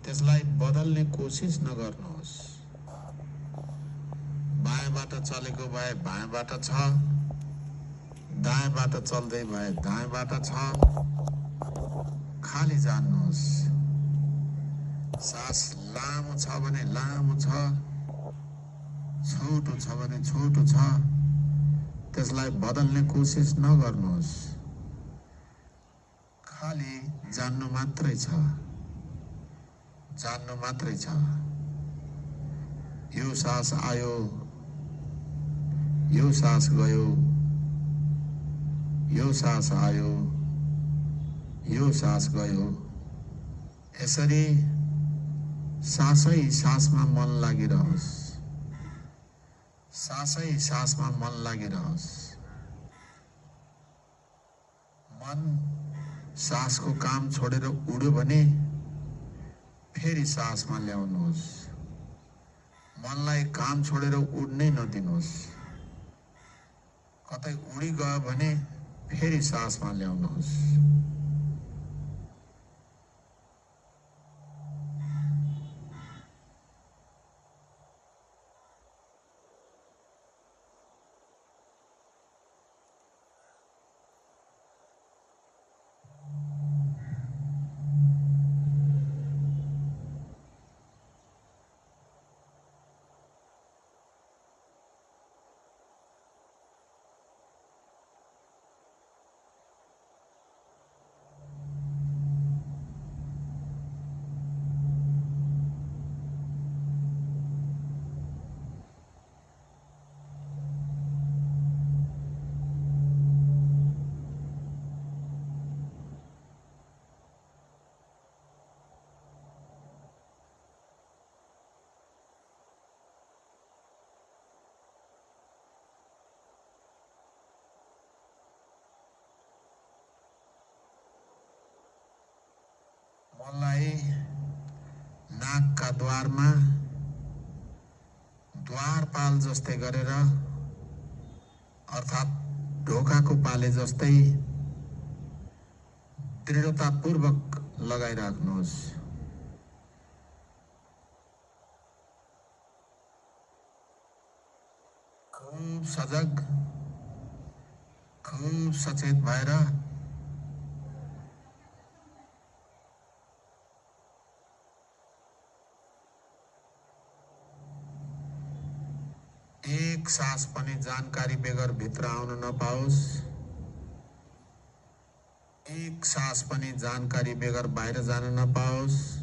त्यसलाई बदल्ने कोसिस नगर्नुहोस्। बायाँबाट चलेको भए बायाँबाट छ, दायाँबाट चल्दै भए दायाँबाट छ, खाली जान्नुहोस्। सास लामो छ भने लामो छ, छोटो छ भने छोटो छ, त्यसलाई बदल्ने कोसिस नगर्नुहोस्। खाली जान्नु मात्रै छ, जान्नु मात्रै छ। यो सास आयो, यो सास गयो, यो सास आयो, यो सास गयो। यसरी सासै सासमा मन लागिरहोस्, सासै सासमा मन लागिरहोस्। मन सासको काम छोडेर उड्यो भने फेरि सासमा ल्याउनुहोस्। मनलाई काम छोडेर उड्नै नदिनुहोस्। कतै उडी गयो भने फेरि सासमा ल्याउनुहोस्। मनलाई नाकका द्वारमा द्वारपाल जस्तै गरेर, अर्थात् ढोकाको पाले जस्तै दृढतापूर्वक लगाइराख्नुहोस्। खूब सजग, खूब सचेत भएर एक सास पनि जानकारी बेगर भित्र आउन नपाओस्, एक सास पनि जानकारी बेगर बाहिर जान नपाओस्।